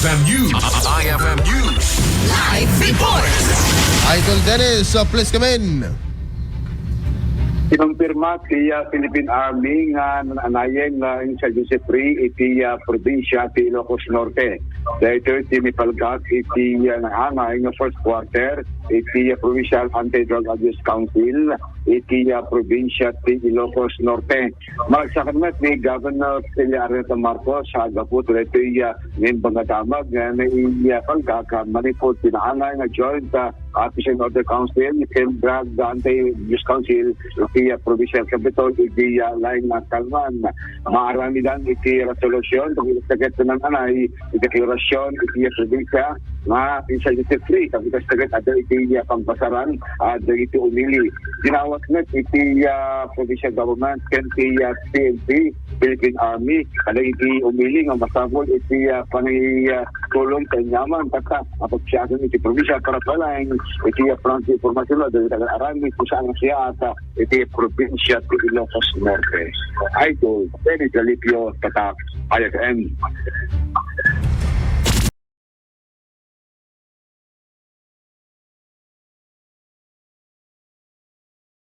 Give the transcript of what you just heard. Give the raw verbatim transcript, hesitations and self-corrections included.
F M News. I F M News. Live report. Idol Dennis, uh, please come in. Kinumpirma ti uh, Philippine Army nga nanayen nga insurgency free iti uh, probinsya ti Ilocos Norte. Daytoy ti mipalgak iti uh, naangay nga first quarter iti uh, Provincial Anti-Drug Abuse Council iti uh, probinsya ti Ilocos Norte. Maragsakan met ni Governor Celia Arneta Marcos ha gapu daytoy uh, naimbag nga damag nga naipalgak uh, manipud ti naangay nga joint uh, Peace and Order Council, ken Drug Anti-Abuse Council, iti uh, Provincial Capitol, iti uh, laing uh, kalman. Maaramidan iti resolusyon, pagkasakit ng anay, iti deklarasyon, iti uh, probinsya, nga insurgency free, pagkasakit ato iti uh, pagpasaran, uh, dagiti umili. Dinawat met iti uh, provincial government, ken ti uh, P N P, Philippine Army, kadagiti umili nga masapul iti uh, pangi uh, tulong kanyaman, kata apagsiagan iti provincial para palaing iti uh, front information na dagiti aramid kung saan siya at uh, iti probinsya ti Ilocos Norte. Idol, Benny Galipio, Tatak, I F M.